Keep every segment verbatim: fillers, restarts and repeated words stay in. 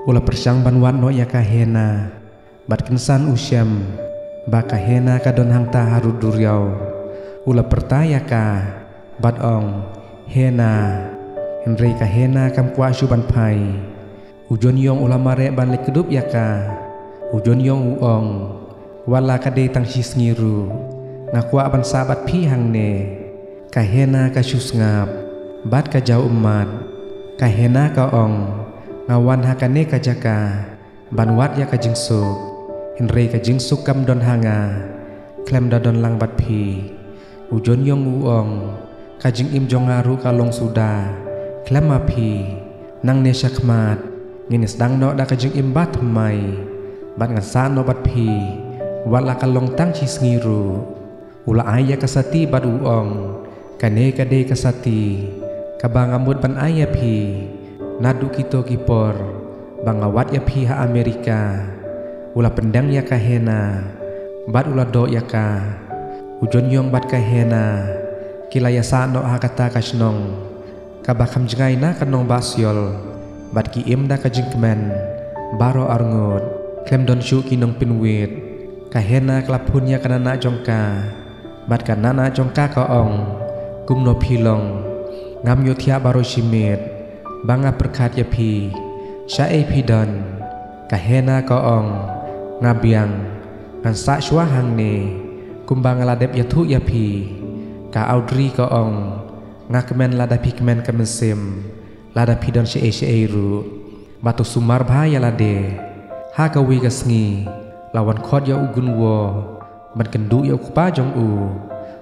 U la pyrshang ban wad noh ïa ka Hena, bad kynsan u shem ba ka Hena ka don hangta harud duriaw. U la pyrta ïa ka bad ong, "Hena." Hynrei ka Hena kam kwah shuh ban phai. U Joniong u la mareh ban leit kdup ïa ka. U Joniong u ong, "Wat la ka dei tang shi sngi ruh, nga kwah ban sah bad phi hangne." Ka Hena ka shu sngap bad ka jaw ummat. Ka Hena ka ong, "Nga wan ha kane ka jaka ban wad ïa ka jingsuk, hynrei ka jingsuk kam don ha nga khlem da don lang bad phi." U Joniong u ong, "Ka jingim jong nga ruh ka long suda khlem ma phi. Nangne shakhmat ngin ïa sdang noh da ka jingim ba thymmai, bad ngan sah noh bad phi wat la ka long tang shi sngi ruh." U la ai ïa ka sati bad u ong, "Kane ka dei ka sati kaba nga mut ban ai ïa phi naduh kito ki por ba nga wad ïa phi ha Amerika." U la pyndeng ïa ka Hena bad u la doh ïa ka. U Joniong bad ka Hena ki la ïa sah noh ha kata ka shnong kaba kham jngai na ka nongbah Seoul, bad ki im da ka jingkmen baroh arngut, khlem don shuh ki nongpynwit. Ka Hena ka la phone ïa ka nana jong ka, bad ka nana jong ka ka ong, "Kumno phi long? Ngam ïohthiah baroh shi miet ba nga pyrkhat ïa phi. Shaei phi don?" Ka Hena ka ong, "Nga biang, ngan sah shuwa hangne kumba nga la dep ïathuh ïa phi." Ka Audrey ka ong, "Nga kmen lada phi kmen ka mynsiem, lada phi don shaei shaei ruh, ba to sumar bha ïa lade." Ha kawei ka sngi la wan khot ïa u Gunwo ban kynduh ïa u kpa jong u.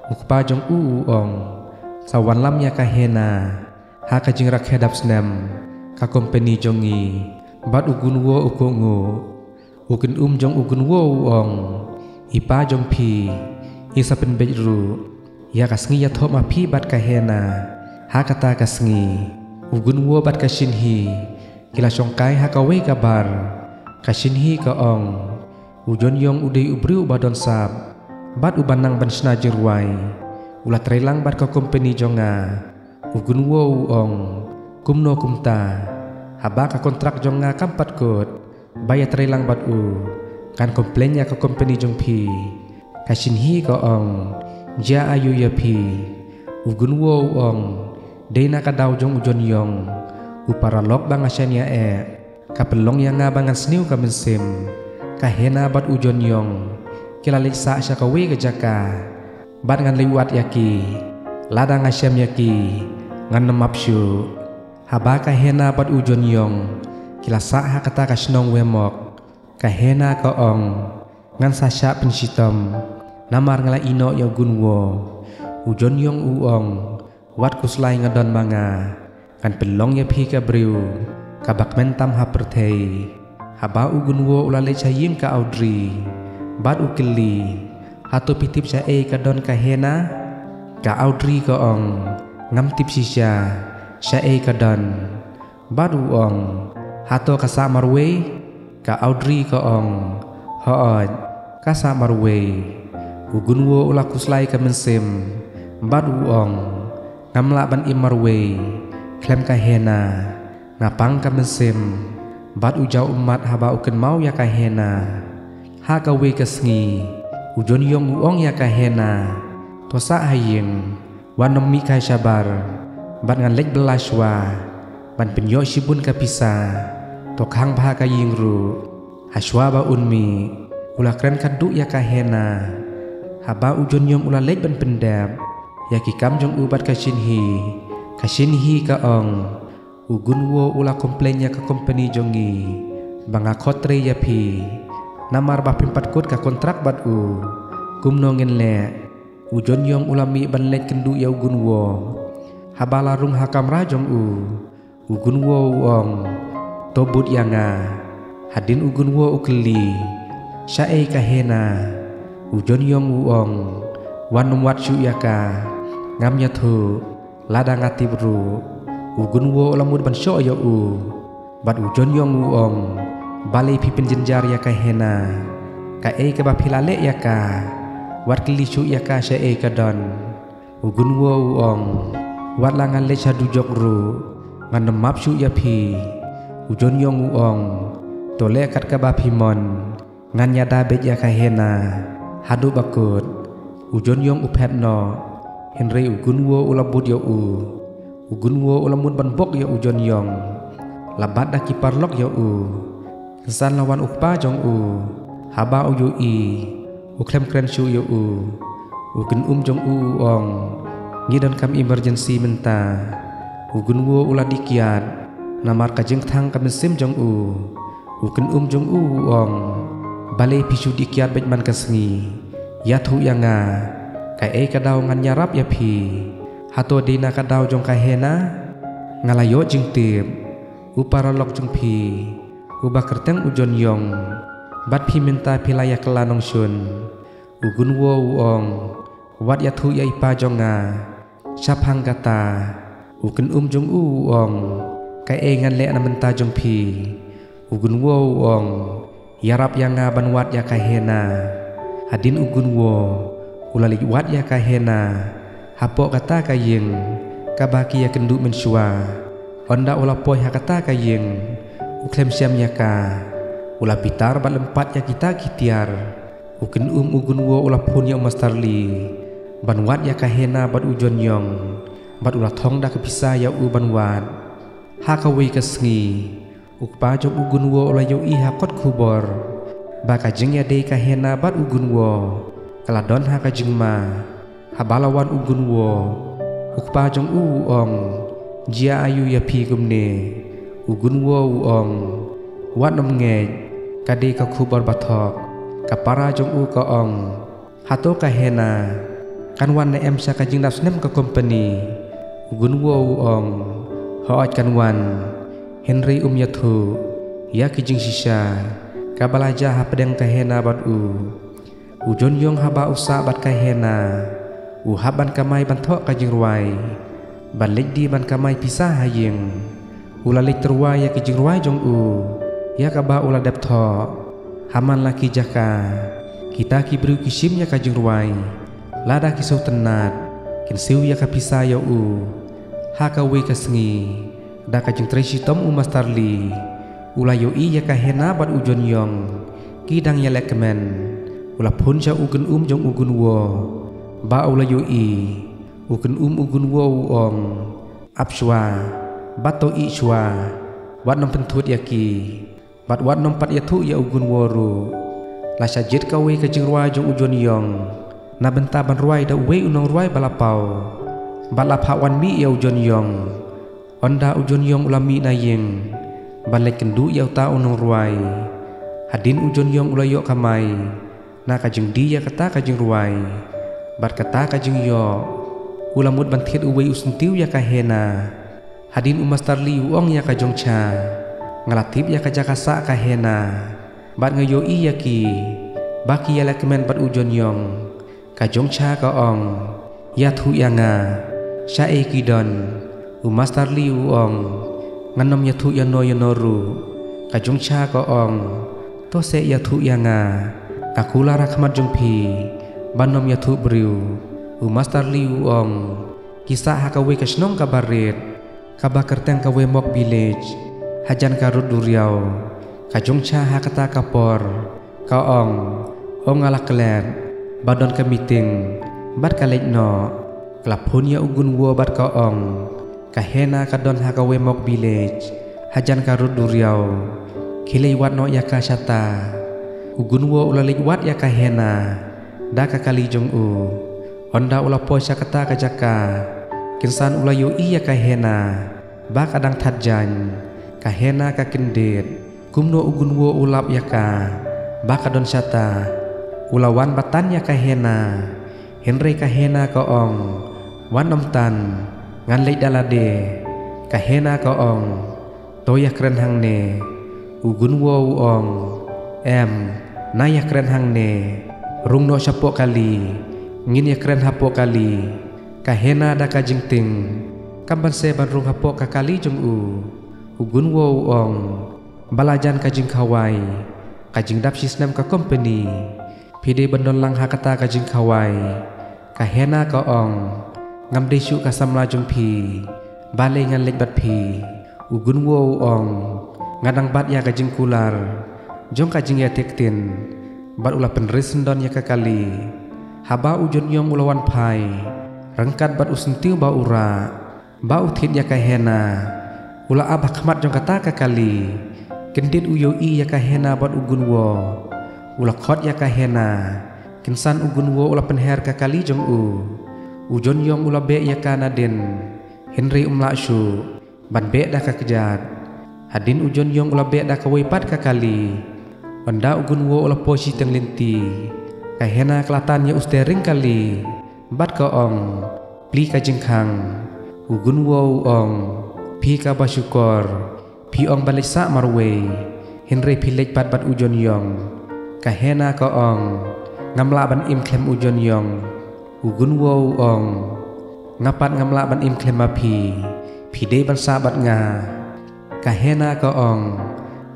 U kpa jong u u ong, "Sa wanlam ïa ka Hena ha ka jingrakhe dap snem ka kompeni jong ngi." Bad u Gunwo u kohnguh. U kynum jong u Gunwo u ong, "I pa jong phi, i sa pynbeit ruh ïa ka sngi ïathoh ma phi bad ka Hena." Ha kata ka sngi u Gunwo bad ka Shinhi ki la shongkai ha kawei ka bar. Ka Shinhi ka ong, "U Joniong u dei u briew ba don sap bad uba nang ban shna jingrwai. U la trei lang bad ka kompeni jong nga." U Gunwo u ong, "Kumno kumta, haba ka kontrak jong nga kam pat kut ba ïatrei lang bad u? Kan complain ïa ka kompeni jong phi." Ka Shinhi ka ong, "Jia aïu ïa phi?" U Gunwo u ong, "Dei na ka daw jong u Joniong, u paralok ba nga shaniah eh, ka pynlong ïa nga ba ngan sniew ka mynsiem. Ka Hena bad u Joniong ki la leit sah sha kawei ka jaka, bad ngan leit wad ïa ki. Lada nga shem ïa ki, ngan nym ap shuh." Haba ka Hena bad u Joniong ki la sah ha kata ka shnong Wemok, ka Hena ka ong, "Ngan sa shah pynshitom namar nga la ïeh noh ïa u Gunwo." U Joniong u ong, "Wat khuslai, nga don ma nga, ngan pynlong ïa phi ka briew kaba kmen tam ha pyrthei." Haba u Gunwo u la leit sha ïing ka Audrey bad u kylli, "Hato phi tip shaei ka don ka Hena?" Ka Audrey ka ong, "Ngam tip shisha shaei ka don." Bad u ong, "Hato ka sah marwei?" Ka Audrey ka ong, "Hooid, ka sah marwei." U Gunwo u la khuslai ka mynsiem bad u ong, "Ngam lah ban im marwei khlem ka Hena." Nga pang ka mynsiem bad u jaw ummat haba u kynmaw ïa ka Hena. Ha kawei ka sngi u Joniong u ong ïa ka Hena, "To sah ha ïing, wat nym mih kai shabar, bad ngan leit bylla shuwa ban pynïoh shibun ka pisa. To khang bha ka ïing ruh." Ha shuwa ba un mih, u la kren khatduh ïa ka Hena. Haba u Joniong u la leit ban pyndep ïa ki kam jong u bad ka Shinhi, ka Shinhi ka ong, "U Gunwo u la complain ïa ka kompeni jong ngi ba nga khot trei ïa phi namar ba phim pat kut ka kontrak bad u. Kumno ngin leh?" U Joniong u la mih ban leit kynduh ïa u Gunwo. Haba la rung ha kamra jong u, u Gunwo u ong, "To bud ïa nga." Hadien u Gunwo u kylli, "Shaei ka Hena?" U Joniong u ong, "Wat nym wad shuh ïa ka, ngam ïathuh lada nga tip ruh." U Gunwo u la mut ban shoh ïa u, bad u Joniong u ong, "Balei phi pynjynjar ïa ka Hena? Kaei kaba phi la leh ïa ka? Wat kylli shuh ïa ka shaei ka don." U Gunwo u ong, "Wat la ngan leit sha dujok ruh, ngan nym ap shuh ïa phi. U Jonyong u ong, to leh kat kaba phi mon, ngan ïada beit ïa ka Hena. Haduh ba kut, u Jonyong u phet noh, hynrei u Gunwo u la bud ïa u. U Gunwo u la mut ban bok ïa u Jonyong. La bat da ki paralok ïa u. Kynsan la wan u kpa jong u. Haba u ïohi, u khlem kren shuh ïa u. U kynum jong u u ong, ngi donkam emergency mynta. U Gunwo u la dih kiad namar ka jingkthang ka mynsiem jong u. U kynum jong u u ong, balei phi shu dih kiad beit man ka sngi? Ïathuh ïa nga, kaei ka daw ngan ïarap ïa phi? Hato dei na ka daw jong ka Hena? Nga la ïoh jingtip, u paralok jong phi, uba kyrteng u Jonyong, bad phi mynta phi la ïakylla nongshun. U Gunwo u ong, wat ïathuh ïa i pa jong nga. Shaphang kata, u kynum jong u u ong, kaei ngan leh na bynta jong phi? U Gunwo u ong, ïarap ïa nga ban wad ïa ka Hena. Hadien u Gunwo u la leit wad ïa ka Hena hapoh kata ka ïing kaba ki ïakynduh mynshuwa. Ynda u la poi ha kata ka ïing, u khlem shem ïa ka. U la bitar bad lympat ïa kita ki tiar. U kynum u Gunwo u la phone ïa u Master Lee ban wad ïa ka Hena bad u Jonyong, bad u la thong da ka pisa ïa u ban wad. Ha kawei ka sngi, u kpa jong u Gunwo u la ïohi ha kot khubor ba ka jingïadei ka Hena bad u Gunwo ka la don ha ka jingma. Haba la wan u Gunwo, u kpa jong u u ong, jia aïu ïa phi kumne? U Gunwo u ong, wat nym ngeit, ka dei ka khubor ba thok. Ka para jong u ka ong, hato ka Hena kan wan ne em sha ka jingdap snem ka company? U Gunwo u ong, hooid kan wan, hynrei um ïathuh ïa ki jingshisha kaba la jia hapdeng ka Hena bad u. U Jonyong haba u sah bad ka Hena, u hap ban kamai ban thoh ka jingrwai, ban leit die ban kamai pisa ha ïing. U la leit tyrwa ïa ki jingrwai jong u, ïa kaba u la dep thoh. Ha man la ki jaka, kita ki briew ki shim ïa ka jingrwai. Lada ki sngewtynnat, kin siew ïa ka pisa ïa u. Ha kawei ka sngi, da ka jingtrei shitom u Master Lee, u la ïohi ïa ka Hena bad u Jonyong ki dang ïalehkmen. U la phone sha u kynum jong u Gunwo ba u la ïohi. U kynum u Gunwo u ong, ap shuwa, bad to ïeh shuwa, wat nym pynthut ïa ki. Bad wat nym pat ïathuh ïa u Gunwo ruh. La shah jied kawei ka jingrwai jong u Jonyong na bynta ban rwai da uwei u nongrwai ba la paw. Bad la phah wan mih ïa u Jonyong. Ynda u Jonyong u la mih na ïing ban leit kynduh ïa uta u nongrwai, hadien u Jonyong u la ïoh kamai na ka jingdie ïa kata ka jingrwai bad kata ka jingïoh, u la mut ban thied uwei u syntiew ïa ka Hena. Hadien u Master Lee u ong ïa ka Jongcha, nga la tip ïa ka jaka sah ka Hena, bad nga ïohi ïa ki ba ki ïalehkmen bad u Jonyong. Ka Jongcha ka ong, ïathuh ïa nga, shaei ki don? U Master Lee u ong, ngan nym ïathuh ïano ïano ruh. Ka Jongcha ka ong, to seh ïathuh ïa nga. Ka kular ha khmat jong phi ban nym ïathuh briew. U Master Lee u ong, ki sah ha kawei ka shnong kaba rit, kaba kyrteng ka Wemok Village, hajan ka Rud Duriaw. Ka Jongcha ha kata ka por ka ong, o nga la klet ba don ka meeting bad ka leit noh. Ka la phone ïa u Gunwo bad ka ong, ka Hena ka don ha ka Wemok Village, hajan ka Rud Duriaw. Khie leit wad noh ïa ka shata. U Gunwo u la leit wad ïa ka Hena da ka kali jong u. Ynda u la poi sha kata ka jaka, kynsan u la ïohi ïa ka Hena ba ka dang that jaiñ. Ka Hena ka kyndit, kumno u Gunwo u lap ïa ka ba ka don shata. U la wan ba tan ïa ka Hena, hynrei ka Hena ka ong, wat nym tan, ngan leit da lade. Ka Hena ka ong, to ïakren hangne. U Gunwo u ong, em, nai ïakren hangne. Rung noh shapoh kali, ngin ïakren hapoh kali. Ka Hena da ka jingtieng, kam banse ban rung hapoh ka kali jong u. U Gunwo u ong, ba la jan ka jingkhawai, ka jingdap shisnem ka company, phi dei ban don lang ha kata ka jingkhawai. Ka Hena ka ong, ngam dei shuh ka samla jong phi, balei ngan leit bad phi? U Gunwo u ong, Nga dang bat ïa ka jingkular jong ka jingïateh ktien, bad u la pynrit syndon ïa ka kali. Haba u Jonyong u la wan phai ryngkat bad u syntiew ba u rah, ba u thied ïa ka Hena, u la ap ha khmat jong kata ka kali. Kyndit u ïohi ïa ka Hena bad u Gunwo, u la khot ïa ka Hena. Kynsan u Gunwo u la pynher ka kali jong u. U Jonyong u la beh ïa ka nadien, hynrei um lah shuh ban beh da ka kjat. Hadien u Jonyong u la beh da kawei pat ka kali, ynda u Gunwo u la poi shiteng lynti. Ka Hena ka la tan ïa u steering kali bad ka ong, "Plie ka jingkhang." U Gunwo u ong, "Phi kaba shukor, phi ong ban leit sah marwei, hynrei phi leit pat bad u Jonyong." Ka Hena ka ong, "Ngam lah ban im khlem u Jonyong." U Gunwo u ong, "Nga pat ngam lah ban im khlem ma phi, phi dei ban sah bad nga." Ka Hena ka ong,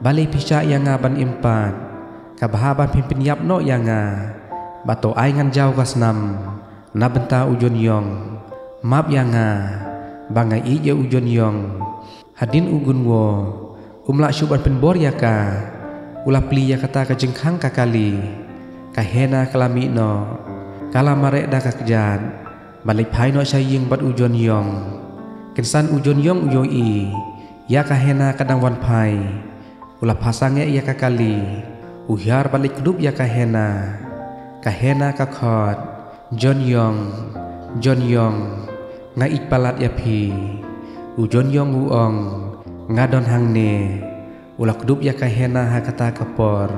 "Balei phi shah ïa nga ban im pat? Ka bha ban phin pynïap noh ïa nga. Ba to ai ngan jaw ka snam na bynta u Jonyong. Map ïa nga, ba nga ïeit ïa u Jonyong." Hadien u Gunwo um lah shuh ban pynbor ïa ka, u la plie ïa kata ka jingkhang ka kali. Ka Hena ka la mih noh, ka la mareh da ka kjat ban leit phai noh sha ïing bad u Jonyong. Kynsan u Jonyong u ïohi ïa ka Hena ka dang wan phai, u la phah sangeh ïa ka kali, u hiar ban leit kdup ïa ka Hena. Ka Hena ka khot, "Jonyong, Jonyong, nga ïeit palat ïa phi." U Jonyong u ong, "Nga don hangne." U la kdup ïa ka Hena ha kata ka por.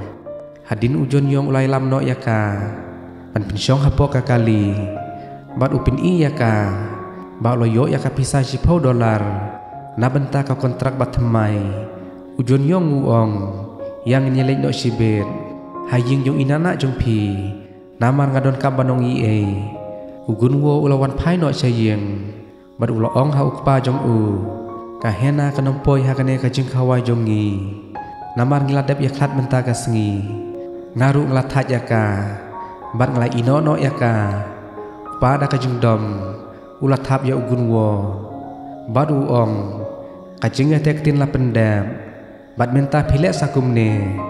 Hadien u Jonyong u la ïalam noh ïa ka ban pynshong hapoh ka kali, bad u pyni ïa ka ba u la ïoh ïa ka pisa shiphew dollar na bynta ka kontrak ba thymmai. U Jonyong u ong, "Ïa ngin ïa leit noh shibit ha ïing jong i nanah jong phi, namar nga donkam ban ong ei ei." U Gunwo u la wan phai noh sha ïing. Bad u la ong ha u kpa jong u, "Ka Hena kan ym poi ha kane ka jingkhawai jong ngi, namar ngi la dep ïakhlad mynta ka sngi. Nga ruh nga la thait ïa ka, bad nga la ïehnoh noh ïa ka." U kpa da ka jingdom u la thap ïa u Gunwo, bad u ong, "Ka jingïateh ktien la pyndep, bad mynta phi leh sa kumne,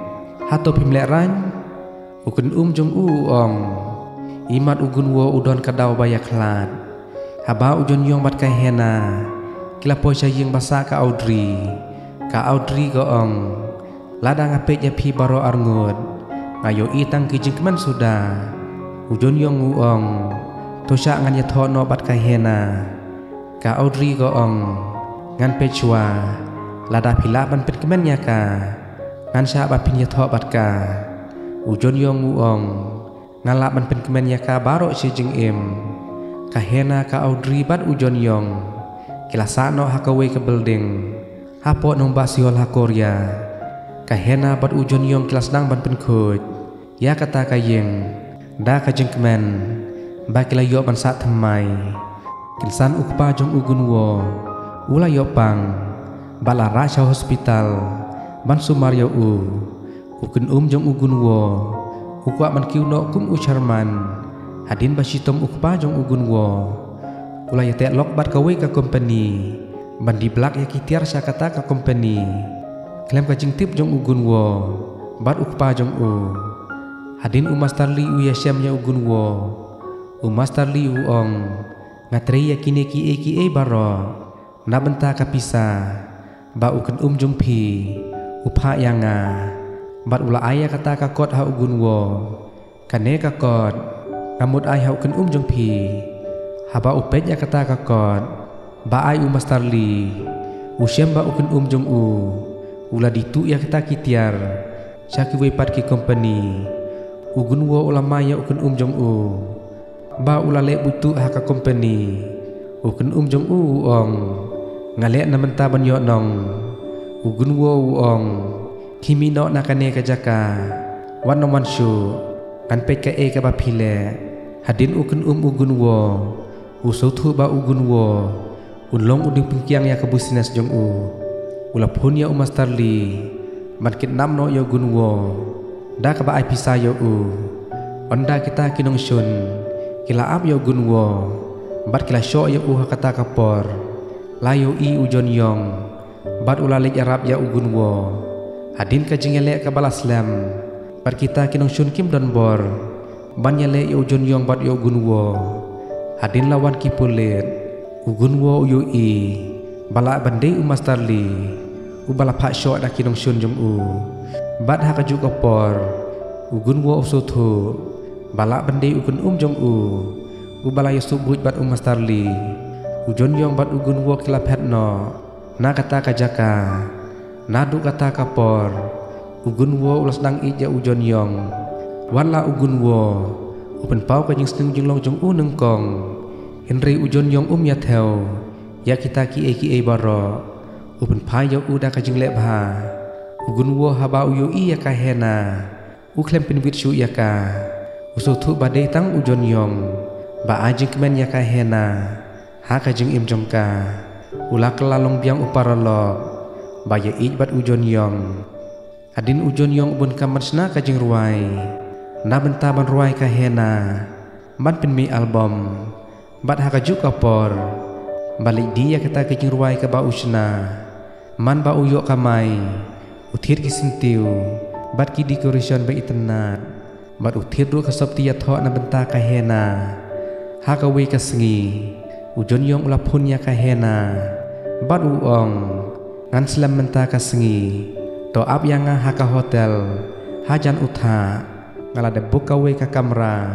hato phim lehraiñ?" U kynum jong u u ong, "Imat u Gunwo u don ka daw ba ïakhlad. Haba u Jonyong bad ka Hena ki la poi sha ïing ba sah ka Audrey, ka Audrey ka ong, 'Lada nga peit ïa phi baroh arngut, nga ïohi tang ki jingkmen suda.'" U Jonyong u ong, "To shah ngan ïathoh noh bad ka Hena." Ka Audrey ka ong, "Ngan peit shuwa, lada phi lah ban pynkmen ïa ka, ngan shah ban pynïathoh bad ka." U Jonyong u ong, "Nga lah ban pynkmen ïa ka baroh shi jingim." Ka Hena, ka Audrey bad u Jonyong ki la sah noh ha kawei ka building hapoh Nongbah Seoul ha Korea. Ka Hena bad u Jonyong ki la sdang ban pynkhuid ïa kata ka ïing da ka jingkmen ba ki la ïoh ban sah thymmai. Kynsan u kpa jong u Gunwo u la ïoh pang, bad la rah sha hospital ban sumar ïa u. U kynum jong u Gunwo u kwah ban kiew noh kum u chairman. Hadien ba shitom u kpa jong u Gunwo u la ïateh lok bad kawei ka kompeni ban dih blak ïa ki tiar sha kata ka kompeni, khlem ka jingtip jong u Gunwo bad u kpa jong u. Hadien u Master Lee u ïashem ïa u Gunwo, u Master Lee u ong, "Nga trei ïa kine kiei kiei baroh na bynta ka pisa ba u kynum jong phi u phah ïa nga." Bad u la ai ïa kata ka kot ha u Gunwo. "Kane ka kot nga mut ai ha u kynum jong phi. Haba u peit ïa kata ka kot ba ai u Master Lee, u shem ba u kynum jong u u la dih tuh ïa kita ki tiar sha kiwei pat ki kompeni." U Gunwo u la mai ïa u kynum jong u ba u la leh buit tuh ha ka kompeni. U kynum jong u u ong, "Nga leh na mynta ban ïoh nong." U Gunwo u ong, "Khie mih noh na kane ka jaka, wat nang wan shuh, ngan peit kaei kaba phi leh." Hadien u kynum u Gunwo u sngewthuh ba u Gunwo un long u dieng pynkiang ïa ka business jong u, u la phone ïa u Master Lee ban kidnap noh ïa u Gunwo da kaba ai pisa ïa u. Ynda kita ki nongshun ki la ap ïa u Gunwo bad ki la shoh ïa u ha kata ka por, la ïohi u Jonyong Bad u la leit ïarap ïa u Gunwo. Hadien ka jingïaleh kaba la slem, bad kita ki nongshun kim don bor ban ïaleh ïa u Jonyong bad ïa u Gunwo. Hadien la wan ki pulit, u Gunwo u ïohi ba lah ban dei u Master Lee uba la phah shoh da ki nongshun jong u. Bad ha kajuh ka por, u Gunwo u sngewthuh ba lah ban dei u kynum jong u uba la ïasuh buit bad u Master Lee. U Jonyong bad u Gunwo ki la phet noh na kata ka jaka. Naduh kata ka por, u Gunwo u la sdang ïeit ïa u Jonyong. Wat la u Gunwo u pynpaw ka jingsniew jinglong jong u nyngkong, hynrei u Jonyong um ïathew ïa kita kiei kiei baroh. U pynphai ïa u da ka jingleh bha. U Gunwo haba u ïohi ïa ka Hena, u khlem pynwit shuh ïa ka. U sngewthuh ba dei tang u Jonyong ba ai jingkmen ïa ka Hena ha ka jingim jong ka. U la kylla long biang u paralok ba ïaieit bad u Jonyong. Hadien u Jonyong u bun kam ban shna ka jingrwai na bynta ban rwai ka Hena ban pynmih album. Bad ha kajuh ka por, ba leit die ïa kata ka jingrwai kaba u shna, man ba u ïoh kamai, u thied ki syntiew bad ki decoration ba itynnad, bad u thied ruh ka sopti ïathoh na bynta ka Hena. Ha kawei ka sngi, u Jonyong u la phone ïa ka Hena bad u ong, ngan slem mynta ka sngi. To ap ïa nga ha ka hotel hajan u thah. Nga la dep book kawei ka kamra.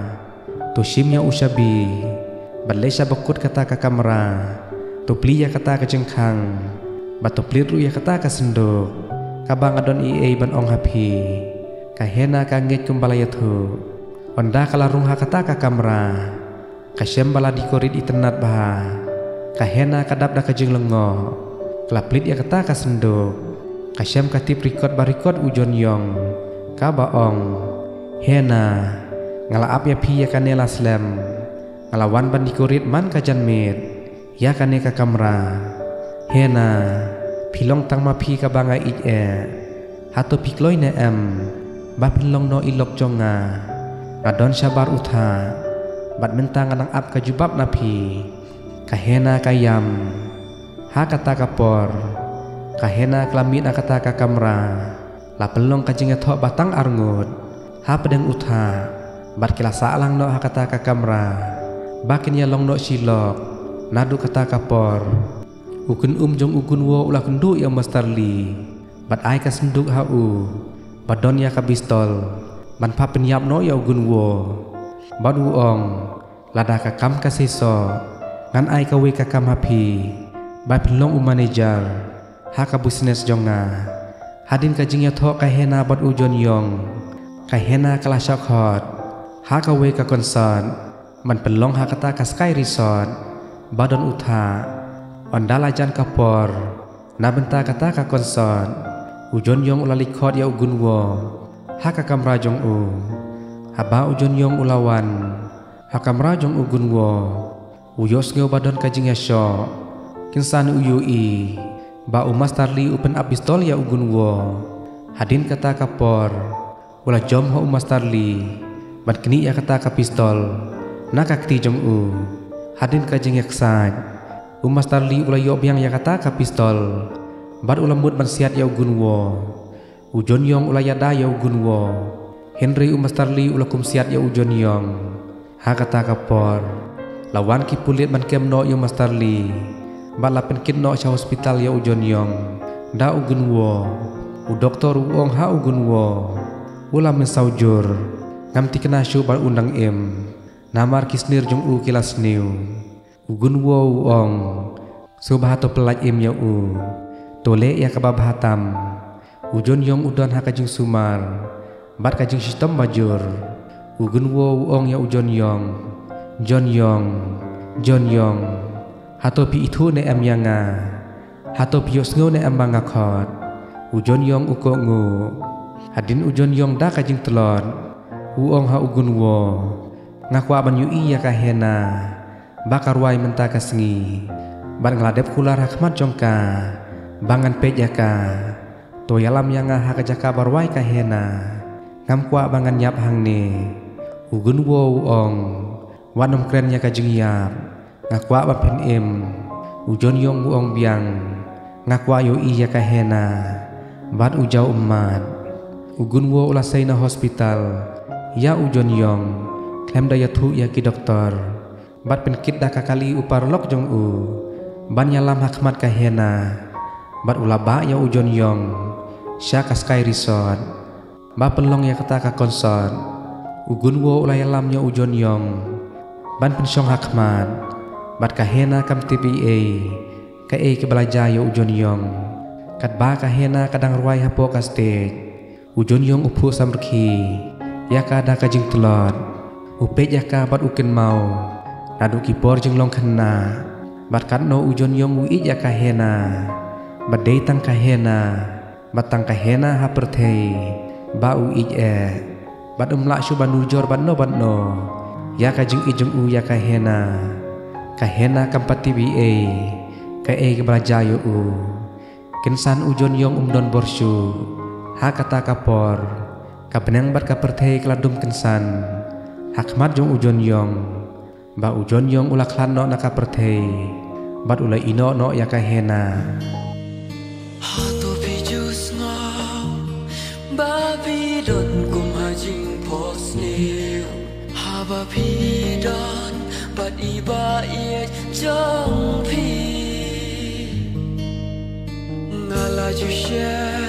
To shim ïa u shabi bad leit sha bakut kata ka kamra. To plie ïa kata ka jingkhang bad to plied ruh ïa kata ka synduk kaba nga don ei ei ban ong ha phi. Ka Hena ka ngeit kumba la ïathuh. Ynda ka la rung ha kata ka kamra, ka shem ba la decorate itynnad bha. Ka Hena ka dap da ka jinglyngngoh. Ka la plied ïa kata ka synduk. Ka shem ka tip record ba record u Jonyong, kaba ong, Hena, nga la ap ïa phi ïa kane la slem. Nga la wan ban decorate man ka janmiet ïa kane ka kamra. Hena, phi long tang ma phi kaba nga ïeit eh. Hato phi kloi ne em ba phin long noh i lok jong nga? Nga don shabar u thah bad mynta nga dang ap ka jubab na phi. Ka Hena ka ïam. Ha kata ka por, ka Hena ka la mih na kata ka kamra. La pynlong ka jingïathoh ba tang arngut hapdeng u thah bad ki la sah lang noh ha kata ka kamra ba kin ïalong noh shi lok. Naduh kata ka por, u kynum jong u Gunwo u la kynduh ïa u Master Lee bad ai ka synduk ha u ba don ïa ka pistol ban phah pynïap noh ïa u Gunwo. Bad u ong, lada ka kam ka seisoh, ngan ai kawei ka kam ha phi ba phin long u manager ha ka business jong nga. Hadien ka jingïathoh ka Hena bad u Jonyong, ka Hena ka la shah khot ha kawei ka concert ban pynlong ha kata ka Sky Resort ba don u thah. Ynda la jan ka por na bynta kata ka concert, u Jonyong u la leit khot ïa u Gunwo ha ka kamra jong u. Haba u Jonyong u la wan ha kamra jong u Gunwo, u ïohsngew ba don ka jingïashoh. Kynsan u ïohi ba u Master Lee u pynap pistol ïa u Gunwo. Hadien kata ka por, u la jam ha u Master Lee ban knieh ïa kata ka pistol na ka kti jong u. Hadien ka jingïaksaid, u Master Lee u la ïoh biang ïa kata ka pistol bad u la mut ban siat ïa u Gunwo. U Jonyong u la ïada ïa u Gunwo, hynrei u Master Lee u la kum siat ïa u Jonyong. Ha kata ka por, la wan ki pulit ban kem noh ïa u Master Lee bad la pynkit noh sha hospital ïa u Jonyong da u Gunwo. U doktor u ong ha u Gunwo, u la mynsaw jur, ngam thikna shuh ba un dang im, namar ki snier jong u ki la sniew. U Gunwo u ong, sngewbha to pyllait im ïa u, to leh ïa kaba bha tam. U Jonyong u don ha ka jingsumar bad ka jingshitom bajur. U Gunwo u ong ïa u Jonyong, Jonyong, Jonyong, hato phi ithuh ne em ïa nga? Hato phi ïohsngew ne em ba nga khot? U Jonyong u kohnguh. Hadien u Jonyong da ka jingtlot, u ong ha u Gunwo, nga kwah ban ïohi ïa ka Hena ba ka rwai mynta ka sngi bad nga la dep kular ha khmat jong ka ba ngan peit ïa ka. To ïalam ïa nga ha ka jaka ba rwai ka Hena. Ngam kwah ba ngan ïap hangne. U Gunwo u ong, wat nym kren ïa ka jingïap, nga kwah ba phin im. U Jonyong u ong biang, Nga kwah ïohi ïa ka Hena bad u jaw ummat. U Gunwo u la sei na hospital ïa u Jonyong khlem da ïathuh ïa ki doktor. Bad pynkit da ka kali u paralok jong u ban ïalam ha khmat ka Hena. Bad u la bah ïa u Jonyong sha ka Sky Resort. Ba pynlong ïa kata ka concert, u Gunwo u la ïalam ïa u Jonyong ban pynshong ha khmat. Bad ka Hena kam tip ei ei kaei kaba la jia ïa u Jonyong. Katba ka Hena ka dang rwai hapoh ka stage, u Jonyong u phuh samrkhie ïa ka da ka jingtlot. U peit ïa ka bad u kynmaw naduh ki por jinglong khynnah. Bad katno u Jonyong u ïeit ïa ka Hena. Bad dei tang ka Hena, bad tang ka Hena ha pyrthei ba u ïeit eh. Bad um lah shuh ban nujor bad no bad no ïa ka jingïeit jong u ïa ka Hena. Ka Hena kam pat tip ei ei kaei kaba la jia ïa u. Kynsan u Jonyong um don bor shuh. Ha kata ka por ka bneng bad ka pyrthei ka la dum kynsan ha khmat jong u Jonyong. Ba u Jonyong u la khlad noh na ka pyrthei bad u la ïehnoh noh ïa ka Hena. Hato phi ju sngew ba phi don kum ha jingphohsniew, haba phi don bad i ba ïeit jong phi? Nga la ju share